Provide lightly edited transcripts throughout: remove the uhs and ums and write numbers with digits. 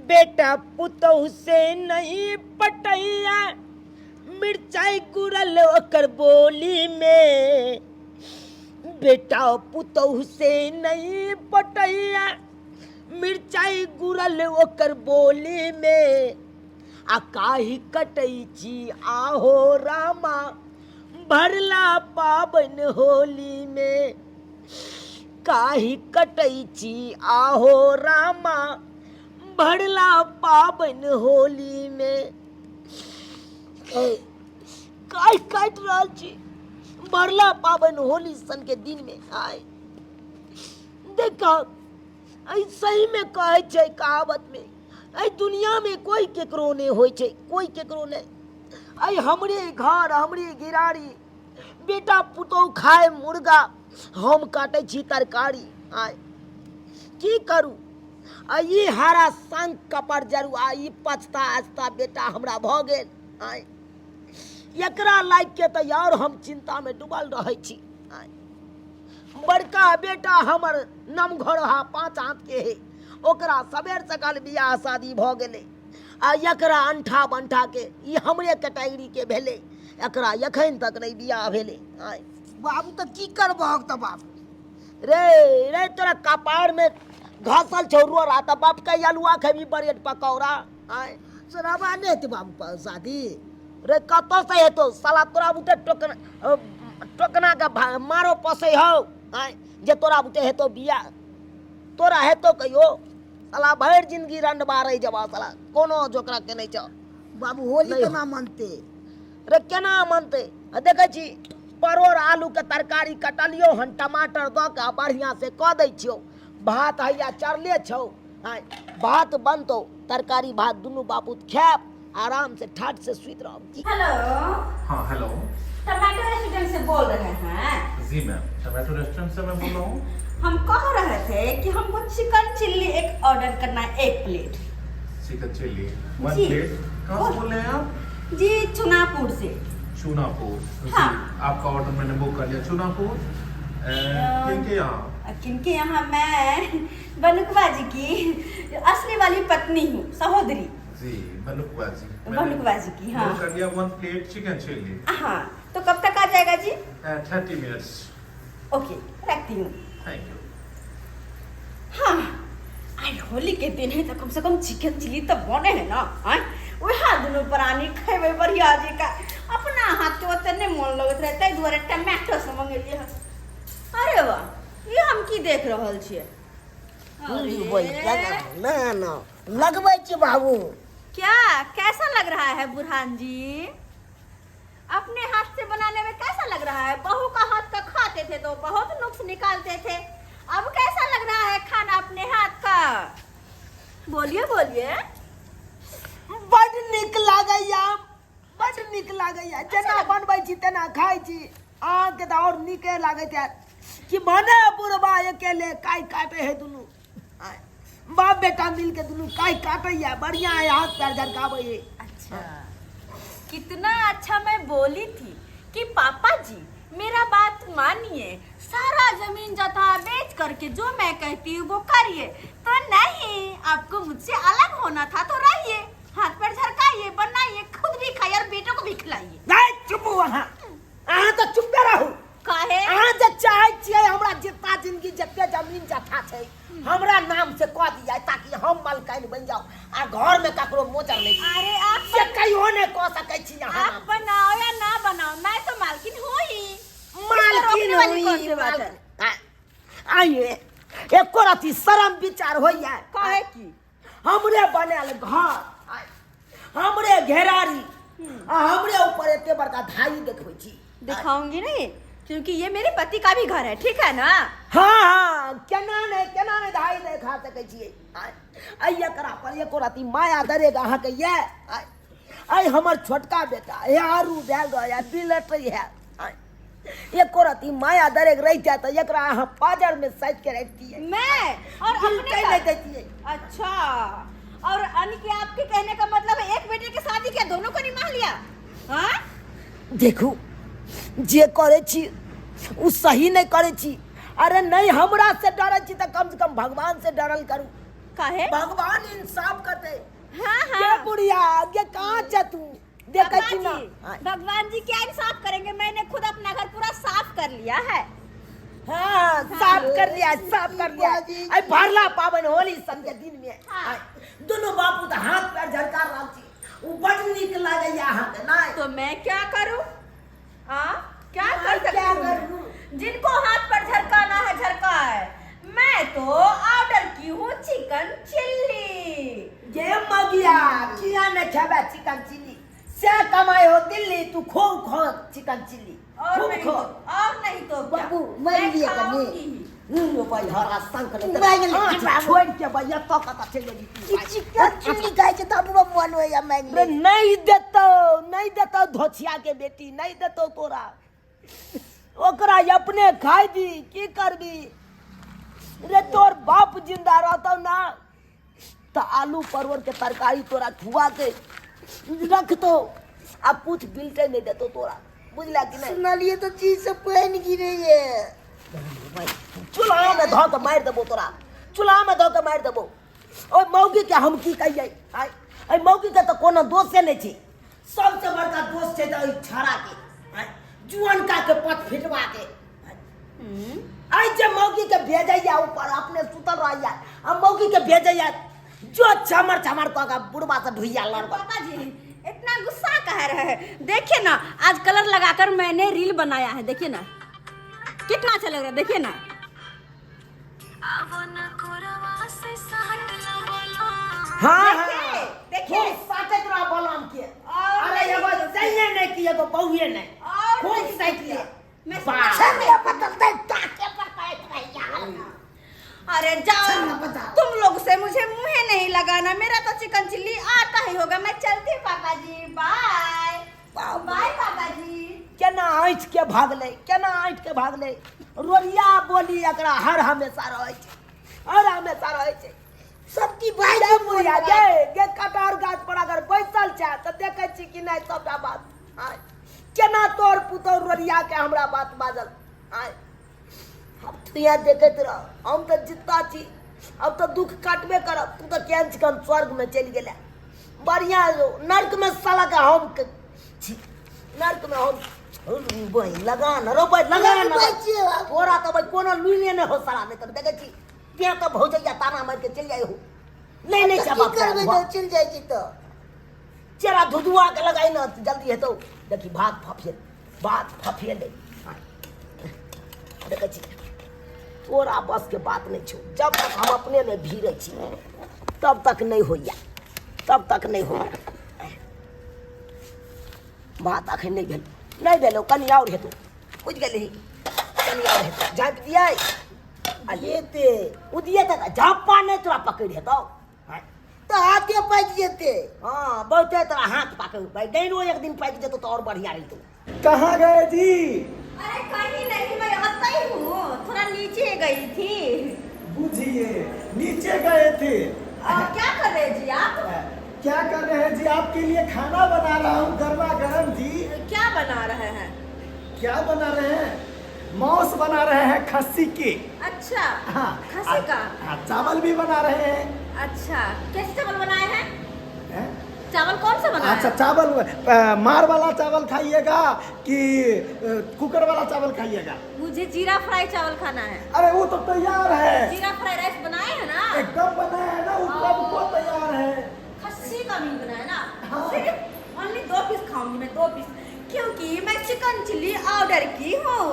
बेटा पुतहु से नहीं पटैया, मिरचाई गुड़ल ओकर बोली में। बेटा पुतहु से नहीं पटैया, मिरचाई गुड़ल ओकर बोली में। आ काहि कटै छी आहो रामा, भरला पाबनि होली में। काहि कटै छी आहो रामा, भरला पाबनि होली में। काहि काटि रहल छी भरला पाबनि होली सन के दिन में। आय देखब, एहि सही में कहै छै कहावत में, एहि दुनिया में कोई केकरो नहि होइ छै, कोई केकरो नहि। एहि हमरे घर हमरे घिरारी, बेटा पुतोहु खाए मुर्गा, हम काटै छी तरकारी। आय की करू, आ ई हारा संग कपर जरू, आ ई पछता अछता बेटा हमरा भऽ गेल। आय एकरा लागि के तऽ आओर हम चिन्तामे डूबल रहै छी। आय बड़का बेटा हमर नमघरहा 5 हाथ के है, ओकरा सबेर सकाल बियाह शादी भऽ गेलै। आ एकरा अंठा बंठा के ई हमरे कैटेगरी के भेलै, एकरा एखन तक नहि बियाह भेलै। आय बाबू तऽ की करबहक तऽ बाबू? रे रे तोरा कपार में घसल छौ रोड़ा, तऽ बाप के अलुआ खेबी ब्रेड पकौड़ा। आय शराबा नहि हेतै बाबू शादी? रे कतऽ से हेतौ साला, तोरा बुते टोकना टोकना के मारो पसै हौ। आय जे तोरा बुते हेतौ बियाह, तोरा हेतौ कहियो? साला भरि जिंदगी रंडबा रहि जेबा साला, कोनो जोकरा के नहि छौ। बाबू होली नहि। केना मनतै? रे केना मनतै? आ देखै छी परोड़ आलू के तरकारी कटलियौ हन, टमाटर दऽ के आ बढ़िआँ से कऽ दै छियौ। भात हैया चढ़ले छौ, आँय भात बनतौ, तरकारी भात दुनू बापूत खायब, आराम से ठाठ से सुति रहब। की हेलो। हाँ हेलो, टमाटो रेस्टोरेंट से बोल रहे हैं? जी मैम, टमाटो रेस्टोरेंट से मैं बोल रहा हूँ। हम कह रहे थे कि हमको चिकन चिल्ली एक ऑर्डर करना है, 1 प्लेट। चिकन चिल्ली 1 जी। प्लेट। कहाँ से बोल रहे हैं आप? जी चुनापुर से। चुनापुर जी। हाँ। आपका ऑर्डर मैंने बुक कर लिया। चुनापुर किनके यहाँ? किनके यहाँ? मैं बनुकवा जी की असली वाली पत्नी हूँ, सहोदरी। जी बनुकवा जी। मैंने बनुकवा जी की, हाँ। बुक कर लिया 1 प्लेट चिकन चिल्ली। हाँ, तो कब तक आ जाएगा जी? 30 मिनट्स। ओके रखती हूँ। Thank you. हाँ आई होली के दिन है तो कम से कम चिकन चिल्ली तो बने है ना। आय वह दुनू प्राणी खेबे बढ़िया जी का, अपना हाथ के ओते नहीं मन लगत रहे, ताहि दुआरे टमाटो से मंगेलिए हन। अरे वाह, ये हम की देख रहल छियै? अरे। ना ना लगबै छी बाबू। क्या कैसा लग रहा है बुरहान जी? अपने हाथ से बनाने में कैसा लग रहा है? बहू का हाथ का खाते थे तो बहुत नुक्स निकालते थे, अब कैसा लग रहा है खाना अपने हाथ का? बोलिए बोलिए। बड नीक लागैया, बड नीक लागैया। जेना बनबै छी तेना खाइ छी। अहाँके तऽ आओर नीके लागैत हैत कि भने बुढ़बा अकेले काइ काटे है दुनू। आय, बाप बेटा मिल के दुनू काइ काटैया, बढ़िया है, हाथ पैर झरकाबै है। अच्छा कितना अच्छा मैं बोली थी कि पापा जी मेरा बात मानिए, सारा जमीन जथा बेच करके जो मैं कहती हूँ वो करिए, तो नहीं आपको मुझसे अलग होना था तो रहिए, हाथ पैर झरकाइए, बनाइए, खुद भी खाइए और बेटों को भी खिलाइए। नहीं चुप हो अहाँ, अहाँ तो चुपे रहू। काहे? अहाँ जे चाहै छियै हमरा जितना जिंदगी जते जमीन जथा छै हमरा नाम से कऽ दिया ताकि हम मालकाइन बनि जाउ आ घर में ककरो मोजर नहि। अरे आप से कहियो नहि कऽ सकै छी अहाँ। आप बनाओ या ना बनाओ, मैं तो मालकिन हूँ ही। मालकिन रोकने वाली कौन हुई, सी बात है? आइए एको रति शरम विचार होइया? काहे की हमरे बनायल घर, हमरे घेरारी आ हमरे ऊपर एते बड़का धाई देखबै छी। दिखाऊंगी नहीं क्योंकि ये मेरे पति का भी घर है, ठीक है ना? हाँ हाँ, केना नहीं, केना नहीं धाई देखा सकै छियै। आइ एकरा पर एको रति माया दरेगा अहाँके ये। आइ हमर छोटका बेटा हे आरू भेल रहै बिलटै है, एको रति माया दरेग रहि जाय तऽ एकरा अहाँ पाजर में साइज के रखतियै। मैं और अपने बिलटै नहीं देतियै। अच्छा, और यानी कि आपके कहने का मतलब है एक बेटे के शादी किया दोनों को निभा लिया? हाँ देखू जे करे छी उ सही नहीं करे छी। अरे नहीं हमरा से डरे छी तऽ कम से कम भगवान से डरल करू। काहे? भगवान इंसाफ करते। बुढ़िया, गे कहाँ छ तू? देखै पापा छी ना। जी, भगवान जी क्या इंसाफ करेंगे, मैंने खुद अपना घर पूरा साफ कर लिया है। हाँ, साफ कर लिया, साफ कर लिया। आई भरला पावन होली सब के दिन में। हाँ। आइ, दुनू बापू तऽ हाथ पैर झरका रहल छी, ओ बड नीक लागैया अहाँके नहि? तो मैं क्या करूं? हाँ, क्या कर मैं सकती क्या हूँ? करूं? जिनको हाथ पर झरकाना है झरका है, मैं तो ऑर्डर की हूँ चिकन चिल्ली। गे मगिया, किया ने खेबे चिकन चिल्ली? से कमाई हो दिल्ली, तू खूब खो चिकन चिल्ली। और खूब नहीं खो। तो, और नहीं तो क्या? बाबू, मैं मांगि लिअ कनी। खाऊंगी ही। हूँ भाई, हरा शंख नहीं। मांगि लिअ, आँख बाबू। छोड़ के भैया तो कत चलि गेली। कि चिकन चिल्ली खाइ छै तऽ हमरो मन होइया मांगि रे ले। नहीं देतौ, नहीं देतौ धोछिया के बेटी, नहीं देतौ तोरा। ओकरा अपने खाइ दी, की करबी रे? तोर बाप जिंदा रहतौ ना तऽ आलू परवल के तरकारी तोरा खुआ के रखतो, आ कुछ बिलटे नहीं देतो तोरा, बुझला कि नहीं? सुनलियै तऽ चीज से पानि गिरैये। चूल्हा में धऽ के मारि देबो तोरा, चूल्हा में धऽ के मारि देबो। ओहि मौगी के हम की कहियै? आइ एहि मौगी के तऽ कोनो दोषे नहि छै। सबसे बड़का दोष छै तऽ एहि छाड़ा के, आइ जुअनका के पथ फिटवा के। आइ जे मौगी के भेजैया ऊपर, अपने सुतल रहैया आ मौगी के भेजैया जो चमर चमर कऽ के बुढ़बा से ढुइया लड़बा। पापा जी, इतना गुस्सा कह रहे हैं? देखिए ना, आज कलर लगाकर मैंने रील बनाया है, देखिए ना कितना अच्छा लग रहा है, देखिए ना। हाँ। देखिए, हाँ। देखिए। खूब साटैत रह बलम के। और अरे नहीं एगो तो सहिए नहीं कि एगो बहुए नहीं। और खूब नहीं तो साटि क्या? ले। मैं वाह। छने बदलतै टाके पर बैठ रहिया। अरे जाओ, तुम लोग से मुझे मुंह नहीं लगाना, मेरा तो चिकन चिल्ली आता ही होगा। मैं चलती हूँ पापा जी, बाय बाय पापा जी। केना ऐठ के भागलै, केना ऐठ के भागलै। रोरिया बोली एकरा हर हमेशा रहै छै, हर हमेशा रहै छै। सब की भाई गे बुढ़िया गे, गे कटहर गाछ पर अगर बैसल छै तऽ देखै छी कि नहि सबटा बात? आँय, केना तोर पुतोह रोरिया के हमरा बात बाजल? आँय, अब तू यहाँ देखैत रह, हम तऽ जित्ता छी, अब तऽ दुख काटबे करब। तू तऽ केहन चिकन स्वर्ग में चलि गेलै, बढ़िया नर्क में साला के हम छी, नर्क में हम। बहिन लगा न रो, बहिन लगा न। तोरा तऽ भाइ कोनो लुइने नहि हो साला, नहि तऽ देखै छी तें तऽ भौजैया ताना मारि के चलि जाइ हो। नहि नहि छै। की करबै तऽ चलि जाइ छी तऽ चेरा धुधुआ के लगाइ न, जल्दी हेतौ। देखी भात फफिए, भात फफिए ले। देखै छी तोरा बस के बात नहि छौ। जब तक हम अपने नहि भीड़ै छी तब तक नहि होइया, तब तक नहि होइया। भात अखन नहि भेल, नहि भेलौ, कनि आओर हेतौ, बुझि गेलही? कनि आओर हेतौ। झाँपि दियै आ जेते उदिये तऽ झाँपा नहि तोरा पकड़ि हेतौ तऽ हाथे पाकि जेते। हाँ, बहुते तोरा हाथ पाकै भाई, डाइनो एक दिन पाकि जेतौ तऽ आओर बढ़िया रहितौ। कहाँ गए जी? अरे कहीं नहीं, मैं आता ही हूँ, थोड़ा नीचे गई थी। बुझिए, नीचे गए थे। और क्या कर रहे हैं जी आप? क्या कर रहे हैं जी? आपके लिए खाना बना रहा हूँ गर्मा गर्म जी। क्या बना रहे हैं? क्या बना रहे हैं? मांस बना रहे हैं खस्सी के। अच्छा। हाँ। खस्सी का? हाँ, चावल भी बना रहे हैं। अच्छा, कैसे चावल बनाए हैं? हैं? चावल कौन सा बनाया? अच्छा, चावल मार वाला चावल खाइएगा कि कुकर वाला चावल खाइएगा? मुझे जीरा फ्राई चावल खाना है। अरे वो तो तैयार है। जीरा फ्राई राइस बनाए हैं ना? एकदम बनाया है ना, वो कब को तैयार है। खस्सी का मीट बनाया ना? हाँ। सिर्फ ओनली 2 पीस खाऊंगी मैं, 2 पीस, क्योंकि मैं चिकन चिल्ली ऑर्डर की हूँ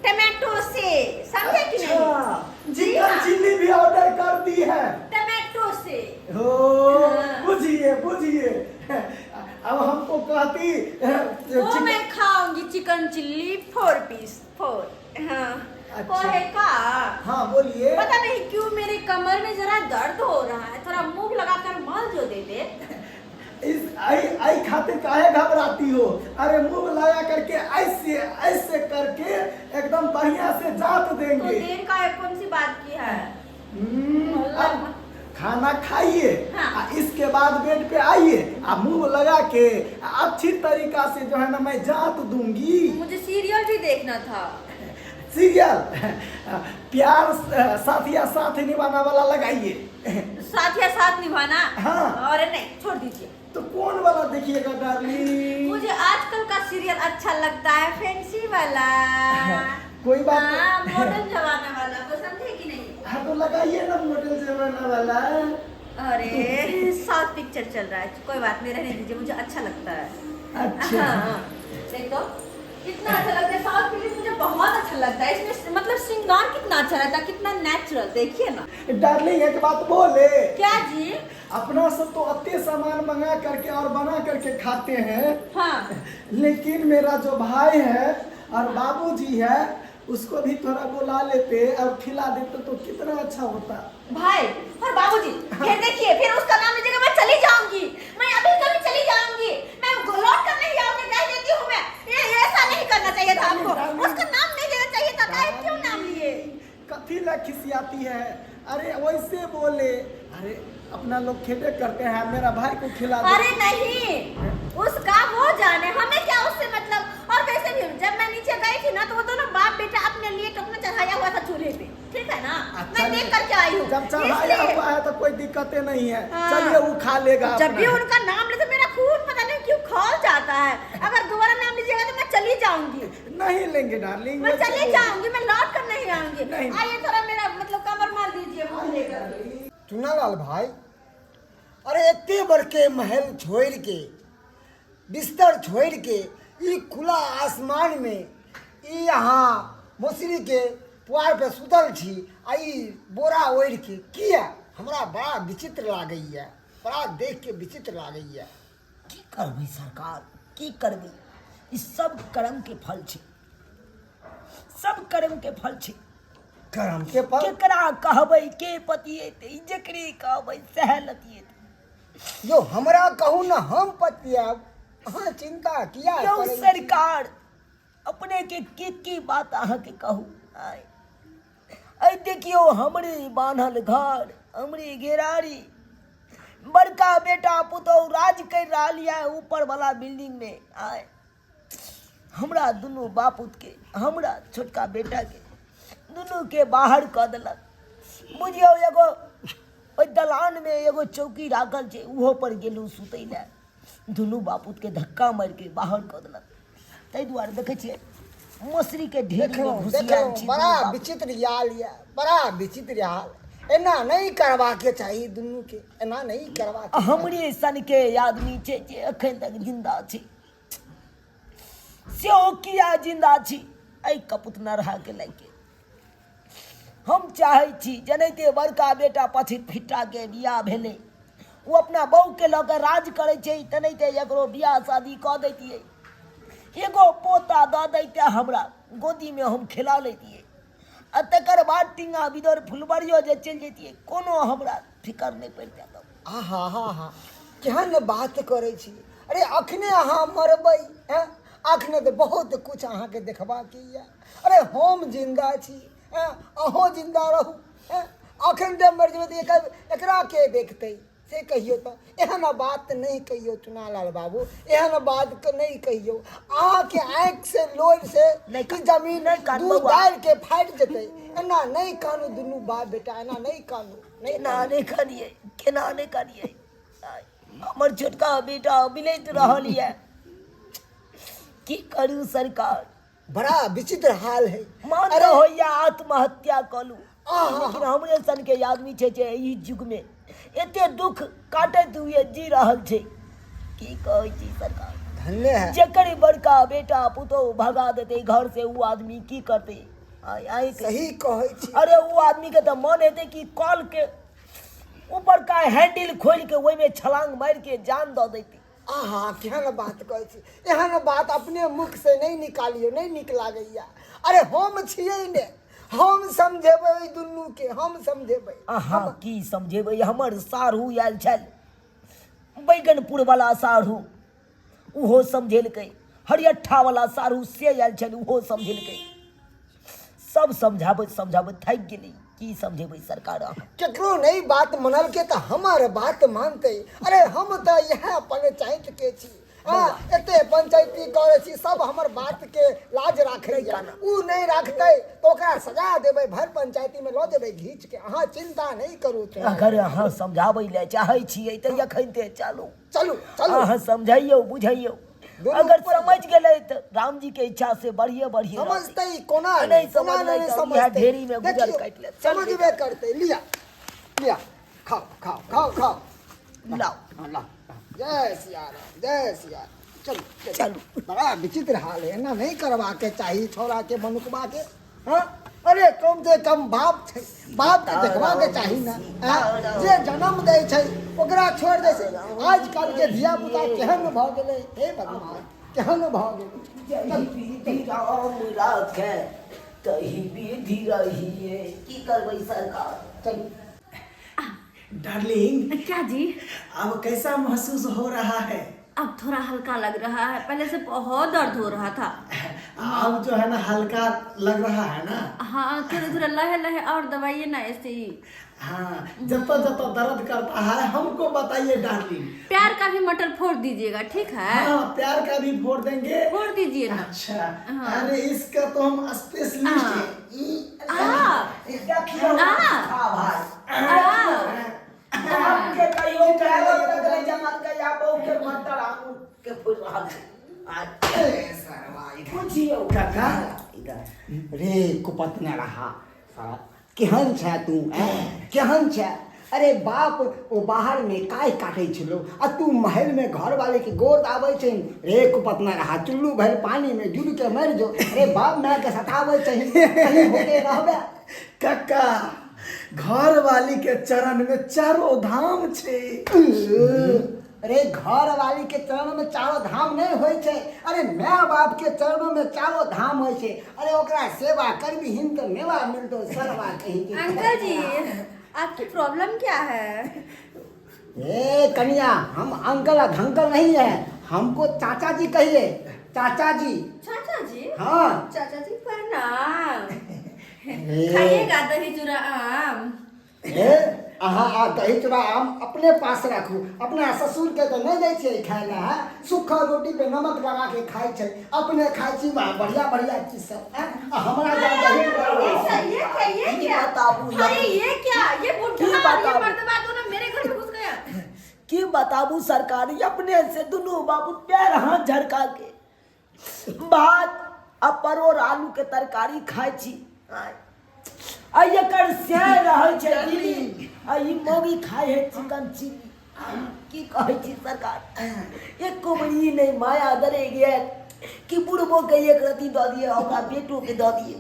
टमाटो से, समझे कि नहीं? अच्छा, जी चिकन हाँ। चिल्ली भी ऑर्डर कर दी है टमाटो से। हो। हाँ। बुझिए बुझिए, अब हमको कहती वो मैं खाऊंगी चिकन चिल्ली 4 पीस, 4। हाँ। अच्छा। कोहे का। हाँ, बोलिए। पता नहीं क्यों मेरे कमर में जरा दर्द हो रहा है, थोड़ा मुंह लगाकर मल जो दे दे। इस आई आई खातिर काहे घबराती हो? अरे मुंह लगा करके ऐसे ऐसे करके एकदम बढ़िया से जात तो देंगे। देर का है, कौन सी बात की है? अब खाना खाइए। हाँ। आ इसके बाद बेड पे आइए आ मुंह लगा के अच्छी तरीका से जो है ना मैं जात दूंगी। मुझे सीरियल भी देखना था। सीरियल प्यार साथिया साथ निभाना वाला लगाइए। साथिया साथ निभाना? हाँ। अरे नहीं, छोड़ दीजिए। तो कौन वाला देखिएगा डार्लिंग? मुझे आजकल का सीरियल अच्छा लगता है, फैंसी वाला। कोई बात हाँ, नहीं। मॉडर्न जमाना वाला पसंद है कि नहीं? हाँ, तो लगाइए ना मॉडल जमाना वाला। अरे साउथ पिक्चर चल रहा है, कोई बात नहीं, रहने दीजिए, मुझे अच्छा लगता है। अच्छा। हाँ, देखो कितना अच्छा लगता है साउथ पिक्चर, मुझे बहुत अच्छा लगता है। इसमें मतलब श्रृंगार कितना अच्छा रहता है, कितना नेचुरल, देखिए ना। डार्लिंग एक बात बोले? क्या जी? अपना सब तो अत्ते सामान मंगा करके और बना करके खाते हैं। हाँ। लेकिन मेरा जो भाई है और बाबूजी है, उसको भी थोड़ा बुला लेते और खिला देते तो कितना अच्छा होता। भाई और बाबूजी? फिर देखिए, फिर उसका नाम लीजिएगा, मैं चली जाऊंगी, मैं अभी कभी चली जाऊंगी, मैं लौट कर नहीं आऊंगी, कह देती हूँ मैं। ये ऐसा नहीं करना चाहिए था आपको, उसका नाम नहीं लेना चाहिए था। काहे क्यों नाम लिए? कथी ला खिसियाती है? अरे वैसे बोले, अरे अपना लोग खेबे करते हैं, मेरा भाई को खिला दे। अरे नहीं, उसका वो जाने, हमें क्या उससे मतलब। और वैसे भी जब मैं नीचे गई थी ना, तो वो दोनों बाप बेटा अपने लिए टोकना चढ़ाया हुआ था चूल्हे पे, ठीक है ना? अच्छा, मैं देख करके आई हूँ। जब चढ़ाया इसलिए- हुआ है तो कोई दिक्कतें नहीं है। हाँ। चलिए, वो खा लेगा जब भी अपना। उनका नाम लेते मेरा खून पता नहीं क्यों खौल जाता है। अगर दोबारा नाम लीजिएगा तो मैं चली जाऊंगी। नहीं लेंगे डार्लिंग। मैं चली जाऊंगी, मैं लौट कर नहीं आऊंगी। नहीं। आइए, थोड़ा मेरा मतलब कमर मार दीजिए मुंह लेकर। चुनालाल भाई, अरे एते बड़के महल छोड़ के, बिस्तर छोड़ के, ई खुला आसमान में ई अहाँ मौसरी के पुआर पे सुतल छी आ ई बोरा ओढ़ि के किया? हमरा बड़ा विचित्र लागैया, बड़ा देख के विचित्र लागैया। की करबै सरकार, की करबै? ई सब कर्म के फल छै, सब कर्म के फल छै। कर्म के फल? केकरा कहबै के पतिएतै, जकरे कहबै सएह लतिएतै। यो हमरा कहू ने, हम पतियाब, अहाँ चिंता किया यौ करै छी? सरकार, अपने के की की बात अहाँके कहू। आय अइ देखियौ, हमरे बान्हल घर, हमरे घेरारी, बड़का बेटा पुतहु राज करि रहल यऽ ऊपर वाला बिल्डिंग में। आय हमरा दुनू बापुत के, हमरा छोटका बेटा के, दुनू के बाहर कऽ देलक। बुझियौ, एगो ओहि दलान मे एगो चौकी राखल छै, ओहो पर गेलहुँ सुतै लए, दुनू बापुत के धक्का मारि के बाहर कऽ देलक। ताहि दुआरे देखै छियै मसुरीके ढेरीमे देखलहुँ घुसियाल देखलहुँ छी बड़ा दुनू बाप। विचित्र हाल यऽ, बड़ा विचित्र हाल। एना नहि करबाके चाही दुनूके, एना नहि करबाके चाही। हमरे सनके आदमी छै जे एखन तक जिन्दा छै, सेहो किया जिन्दा छी? एहि कपुत नरहाके लए के। हम चाहै छी, जेनाहिते बड़का बेटा पछित फिट्टाके बियाह भेलै, ओ अपना बहूके लऽ कऽ राज करै छै, तेनाहिते एकरो बियाह शादी कऽ दैतियै, एगो पोता दऽ दैते हमरा गोदीमे, हम खेला लैतियै आ तकर बाद टिंगा बिदर फुलबरियो जे चलि जैतियै, कोनो हमरा फिकर नहि पड़ितै तब। आहा हा हा, केहन बात करै छी? अरे अखने अहाँ मरबै? हैं, अखने तऽ बहुत कुछ अहाँके देखबाके यऽ। अरे हम जिन्दा छी, हैं, अहूँ जिन्दा रहू। हैं, अखन जे मरि जेबै तऽ एकरा के देखतै से कहियौ तऽ। एहन बात नहि कहियौ चुनालाल बाबू, एहन बात के नहि कहियौ। अहाँके आँखि से लोर से नहि ई जमीन नहि कानू दू बौआ। दालि के फाटि जेतै। एना नहि कानू, दुनू बाप बेटा एना नहि कानू, नहि केना कानू। नहि करियै, केना नहि करियै? हमर छोटका बेटा बिलैत रहल यऽ, की करू सरकार? बड़ा विचित्र हाल है। मन अरे तऽ होइया आत्महत्या कऽ लू, आहा। लेकिन हमरे सनके आदमी छै जे एहि युग मे एते दुख काटैत हुए जी रहल छै। की कहै छी सरकार? धन्य है। जकर बड़का बेटा पुतोहु भगा देतै घर से, ओ आदमी की करतै? आइ आइ सही कहै छी। अरे ओ आदमी के तऽ मन हेतै कि कल के ऊपरका हैंडल खोलि के ओहिमे छलांग मारि के जान दऽ दैतै। आहा, केहन बात कहै छी? एहन बात अपने मुख से नहि निकालियौ, नहि नीक लागैया। अरे हम छियै ने, हम समझेबै ओहि दुनूके, हम समझेबै। अहाँ की समझेबै? हमर साढ़ू आयल छल, बैगनपुर वाला साढ़ू, ओहो समझेलकै। हरियट्ठा वाला साढ़ू से आयल छल, ओहो समझेलकै। सब समझाबैत समझाबैत थाकि गेली। की समझेबै सरकार अहाँ? केकरो नहि बात मनलके तऽ हमर बात मानतै। अरे हम तऽ इएह पंचायत के छी। आ एते पंचायती करै छी सब हमर बात के लाज राखैया। उ नहि राखतै तऽ ओकरा सजा देबै, भरि पंचायती में लऽ जेबै घीच के। अहाँ चिंता नहि करू। अगर अहाँ समझाबै लए चाहै छियै तऽ एखन ते चलू। चलू चलू। अहाँ समझैयौ बुझैयौ, अगर समझ गेलै तऽ राम जी के इच्छा से बढ़िए बढ़िए। समझतै कोना नहि कोना समझलै नहि तऽ इएह समझतै। ढेरी में गुजर देखियौ, काटि लेत। चल समझबे करतै। लिया लिया, खाओ खाओ खाओ खाओ। लाओ। हाँ, लाओ। जय सिया राम, जय सिया राम। चलू चलू। बड़ा विचित्र हाल है, एना नहीं करवा के चाहिए छोरा के मनुकबा के। हाँ, अरे कम से कम बाप छै, बाप के देखवा के चाही ना। हाँ, जे जन्म दै छै ओकरा छोड़ दै छै। आजकल के धिया पुता केहन भऽ गेलै, हे भगवान, केहन भऽ गेलै। जही विधि राम राखे तही विधि रहिए, की करबै सरकार। चलू। डार्लिंग। क्या जी? अब कैसा महसूस हो रहा है? अब थोड़ा हल्का लग रहा है, पहले से बहुत दर्द हो रहा था। अब जो है ना हल्का लग रहा है ना? हाँ, थोड़ा थोड़ा लहे लहे। और दवाइए ना ऐसे ही। हाँ, जब जब दर्द करता है हमको बताइए डार्लिंग। प्यार का भी मटर फोड़ दीजिएगा, ठीक है? हाँ, प्यार का भी फोड़ देंगे। फोड़ दीजिए ना। अच्छा। अरे इसका तो हम स्पेशलिस्ट हैं। हाँ। देखियौ। हाँ। खा भाई। हाँ। आपके कहियो पैरो तक नहीं जमल गया, बहू के मटर आंगुर के फूल रहल छै। आ पूछियौ। काका। रे कुपत न रहा साला, केहन छै तू, ऐं? केहन छै? अरे बाप ओ बाहर में काय काटे छलो आ तू महल में घर वाले के गोर दाबै छै। रे कुपत न रहा, चुल्लू भर पानी में डूब के मर जो। अरे बाप माय के सताबै छै, कहीं होते रहबे। काका, घर वाली के चरण में चारों धाम छे। अरे घर वाली के चरण में चारो धाम नहीं होइ छै, अरे my बाप के चरण में चारो धाम होइ छै। अरे ओकरा सेवा करबिहीन तऽ मेवा मिलतो सरवा कहीं के। अंकल जी, आपकी प्रॉब्लम क्या है? ए कन्या, हम अंकल और धंकल नहीं है, हमको चाचा जी कहिए, चाचा जी। चाचा जी? हाँ। चाचा जी प्रणाम। ए। खाइएगा दही चूड़ा आम? ए अहाँ आ दही चूड़ा आम अपने पास राखू, अपना ससुर के तऽ नहि दै छियै खाय लए। हैं? सूखा रोटी पे नमक लगा के खाइ छै, अपने खाइ छी वाह बढ़िया बढ़िया चीज सब, हैं? आ हमरा जा दही चूड़ा ये क्या, ये क्या, ये की क्या? बताबू यार? अरे ये क्या, ये की बुढ़ा और ये बताबू? मर्दबा दोनों मेरे घर में घुस गया। की बताबू सरकार, अपने से दुनू बाबू पैर हाथ झरका के भात आ परोड़ आलू के तरकारी खाइ छी। आ एकर से रहै छै दिल्ली, आ ई मौगी खाइ है चिकन चिली। की कहै छी सरकार, एको बेर ई नहि माया दरे गेल कि बुढ़बो के एक रत्ती दऽ दिए, ओकरा बेटो के दऽ दिए।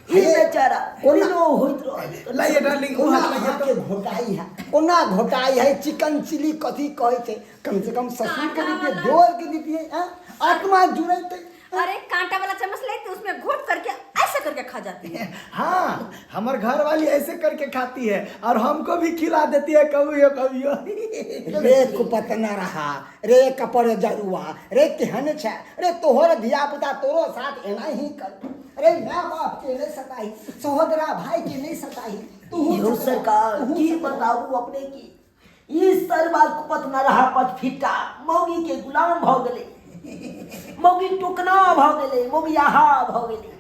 ई बेचारा कोना होइत रहल। लाइए डार्लिंग, कोना हाथ लाइए। अहाँके घोटाई है, कोना घोटाई है? चिकन चिली कथी कहै छै? कम से कम ससुर के दितियै, देवर के दितियै, हैं? आत्मा जुड़ैतै। अरे कांटा वाला चम्मच लेती, उसमें घोट करके ऐसे करके खा जाती है। हाँ, हमार घर वाली ऐसे करके खाती है और हमको भी खिला देती है कभी कभी। रे कुपत न रहा, रे कपड़ जरुआ, रे केहन छै? रे तोहर धिया पुता तोरो साथ एना ही कर। अरे my बाप के नहीं सताही, सहोदरा भाई के नहीं सताही, तू यौ सरकार, की बताबू अपने की, ई सरवा कुपत न रहा पचफिटा मौगी के गुलाम भऽ गेलै, मौगी टुकना भऽ गेलै, मौगी आहा भऽ गेलै।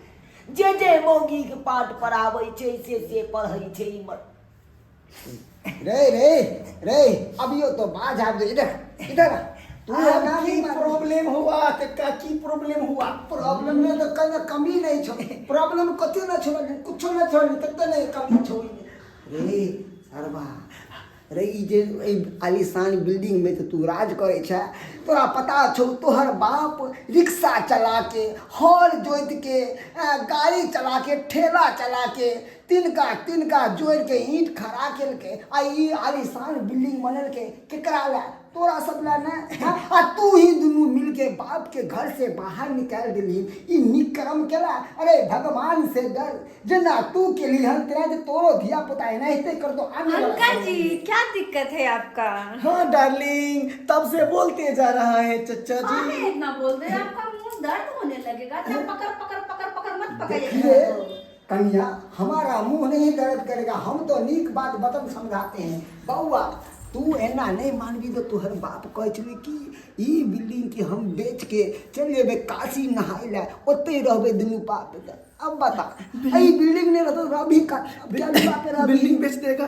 जे जे मौगी के पाठ पढ़ाबै छै से से पढ़ै छै ई मर। रे रे रे, अभियो तो बाज आबि गेल। इधर इधर आ। तू अब एना की नहीं मार। प्रॉब्लम हुआ कक्का, की प्रॉब्लम हुआ? प्रॉब्लम में तो कहीं कमी नहीं छो, प्रॉब्लम कथी नहीं छो, कुछो नहीं छो, तब तो नहीं कमी छो। रे सरवा रे, ई जे एहि आलीशान बिल्डिंग में तो तू राज करे छे, तोरा पता छौ तोहर बाप रिक्शा चला के, हर जोत के, गाड़ी चला के, ठेला चला के, तिनका तिनका जोड़ के ईंट खड़ा केलकै आ ई आलीशान बिल्डिंग बनेलकै। केकरा लए? तोरा सब लए ने। हाँ? आ तू ही दुनू मिलके बाप के घर से बाहर निकालि देलही, ई नीक कर्म केला? अरे भगवान से डर, जेना तू केली हन तेना जे तोरो धिया पुता एनाहिते करतो आने वाला अंकल समय जी में। क्या दिक्कत है आपका? हाँ डार्लिंग, तब से बोलते जा रहा है चचा जी। अरे इतना बोल दे, आपका मुंह दर्द होने लगेगा। जब पकड़ पकड़ पकड़ पकड़ मत पकड़िए। देखिए कन्या, हमारा मुंह नहीं दर्द करेगा, हम तो नीक बात बतन समझाते हैं। बउआ तू एना नहि मानबी तऽ तोहर बाप कहै छलै कि ई बिल्डिंगके हम बेचके चलि जेबै काशी नहाय लए, ओतहि रहबै दुनू बाप बेटा। अब बता, ई बिल्डिंग नहीं रहता तो अभी का क्या पे रह बिल्डिंग बेच देगा।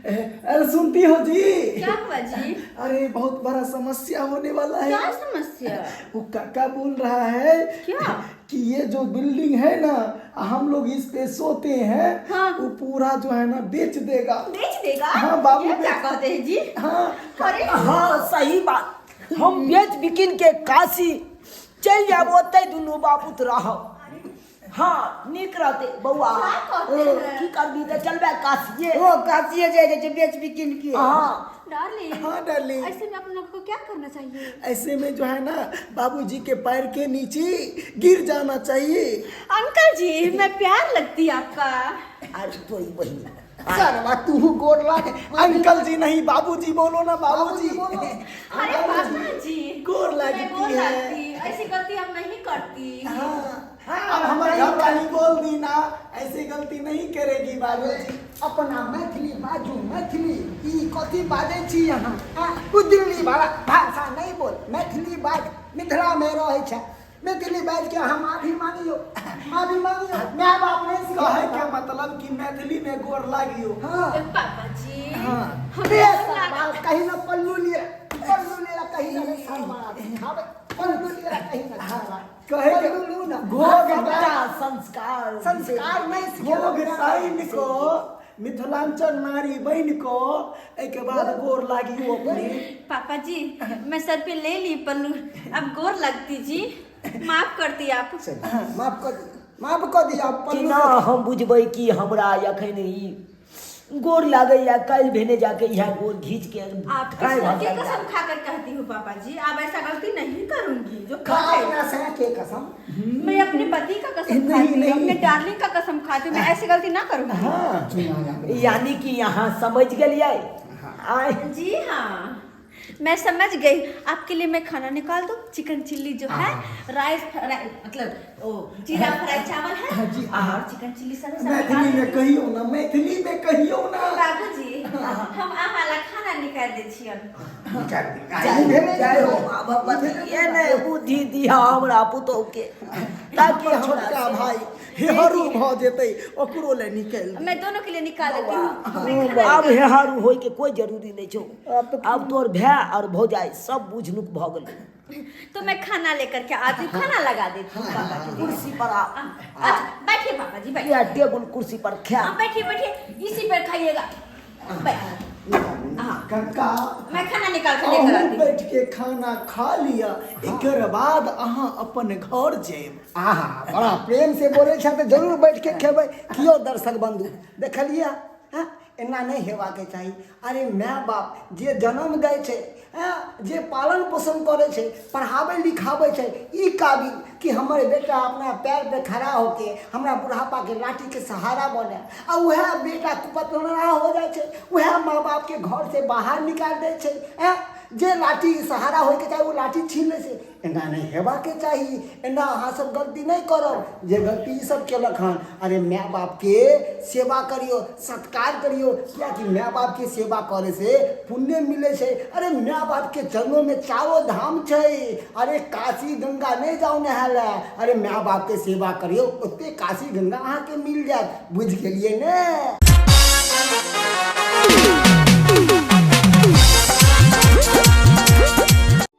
अरे सुनती हो जी? क्या हुआ जी? अरे बहुत बड़ा समस्या होने वाला है। क्या समस्या? वो काका बोल रहा है क्या? कि ये जो बिल्डिंग है ना, हम लोग इस पे सोते हैं। हाँ। वो पूरा जो है ना बेच देगा। बेच देगा? हाँ, बाबू ये क्या बेच- कहते हैं जी? हाँ। अरे हाँ, सही बात, हम बेच बिकिन के काशी चलि जायब, ओतहि दुनू बापूत रहब। हाँ, नीक रहते बौआ। क्या कहते हैं? की करबी तऽ चलबे काशिये। ओ काशिये जाय छै बेच बिकिन के। हाँ। डार्लिंग। हाँ डार्लिंग। ऐसे में अपन लोग को क्या करना चाहिए? ऐसे में जो है ना, बाबूजी के पैर के नीचे गिर जाना चाहिए। अंकल जी, मैं प्यार लगती आपका। अरे तोरी बहिन। सरवा तू गोर लाग। अंकल जी नहीं, बाबूजी बोलो ना, बाबूजी। बाबूजी बोलो। अरे पापा जी, गोर मैं लगती गोर है। लगती, ऐसी गलती हम नहीं करती। हाँ, अब हमारे घर वाली बोल दी ना, ऐसी गलती नहीं करेगी बाबूजी। अपना मैथिली बाजू, मैथिली। ई कथी बाजै छी अहाँ? आ, उ दिल्ली वाला भाषा नहीं बोल, मैथिली बाज। मिथिला में रहै छै, मैथिली बाज के अहाँ माफी मांगियो, माफी मांगियो। My बाप नहीं कहे सिखेलक। के मतलब कि मैथिली में गोर लागियो। हाँ। पापा जी। हाँ। हम रे गोर सरवा, कहीं ना पल्लू लिए, पल्लू लिए कहीं ना सरवा सिखावे, पल्लू लिए कहीं ना सरवा। कहे के पल्लू लू ना। घोघ सबटा संस्कार संस्कार नहीं घोघ सिखेलक। ताइन को मिथिलांचल नारी बन को एके बाद गोर लागियो अपने। पापा जी, मैं सर पे ले ली पल्लू, अब गोर लगती जी, माफ करती आप। माफ कर दी, माफ कर दी आप पल्लू। केना हम बुझबै कि हमरा एखन ई गोर लागैया, काल्हि भेने जाके इएह गोर घीच के आपके खाय सर भऽ की जाइए। कसम खाकर कहती हूँ पापा जी, आप ऐसा गलती नहीं करूंगी जो खा कर रहे हो। अपना सह के कसम। मैं अपने पति का कसम नहीं, खाती हूँ, नहीं। अपने डार्लिंग का कसम खाती हूँ, मैं ऐसी गलती ना करूंगी। हाँ। यानी कि यहाँ समझ गेलियै आय? जी हाँ, मैं समझ गई। आपके लिए मैं खाना निकाल दूँ? चिकन चिल्ली जो है, राइस फ्राई, मतलब वो जीरा फ्राई चावल है। हाँ जी। और चिकन चिल्ली सब सब मैथिली निकाल में कहियो ना, मैथिली में कहियो ना। बाबूजी, हम अहाँ ला खाना निकाल दै छियन। जय जय हो माँ भगवती, एने बुद्धि दिया हमरा पुतोह के ताकि हमर हमरा छोटका भाई हेहरू भऽ जेतै, ओकरो ले निकलि। मैं दोनों के लिए निकाल देती हूँ, मैं खाना आब हेहारू होय के कोई जरूरी नहीं छौ, आब तोर भाय और भौजाई सब बुझनुक भऽ गेलै। तो मैं खाना लेकर के आती हूँ, खाना लगा देती हूँ पापा के लिए। कुर्सी पर आ। अच्छा बैठिए पापा जी, बैठिए। या टेबुल कुर्सी पर खा। हाँ, बैठिए बैठिए, इसी पर खाइएगा, बैठिए। हाँ। काका, मैं खाना निकाल के लेकर अहूँ आती हूँ। बैठ के खाना खा लिया, एकर बाद अहाँ अपन घर जायब। आहा, बड़ा प्रेम से बोले छै तऽ जरूर बैठ के खेबै। कियो दर्शक बंधु देखलियै? हँ, एना नहि हेबाके चाही। अरे माय बाप जे जन्म दै छै, हँ, जे पालन पोषण करै छै, पढ़ाबै लिखाबै छै, ई काबिल कि हमर बेटा अपना पैर पे खड़ा होके हमरा बुढ़ापाके लाठीके सहारा बने, आ उएह बेटा कुपतरा हो जाइ छै, उएह माँ बापके घरसँ बाहर निकालि दै छै। हँ, जे लाठी सहारा होइके चाही ओ लाठी छीन लै छै। एना नहि हेबाके चाही, एना अहाँ सब गलती नहि करब जे गलती ई सब केलक हन। अरे माय बापके सेवा करियौ, सत्कार करियौ, कियाकि माय बापके सेवा करे से पुण्य मिलै छै। अरे माय बापके चरणोमे चारो धाम छै। अरे काशी गंगा नहि जाउ नहाय लए, अरे माय बापके सेवा करियौ, ओते काशी गंगा अहाँके मिल जायत। बुझि गेलियै ने?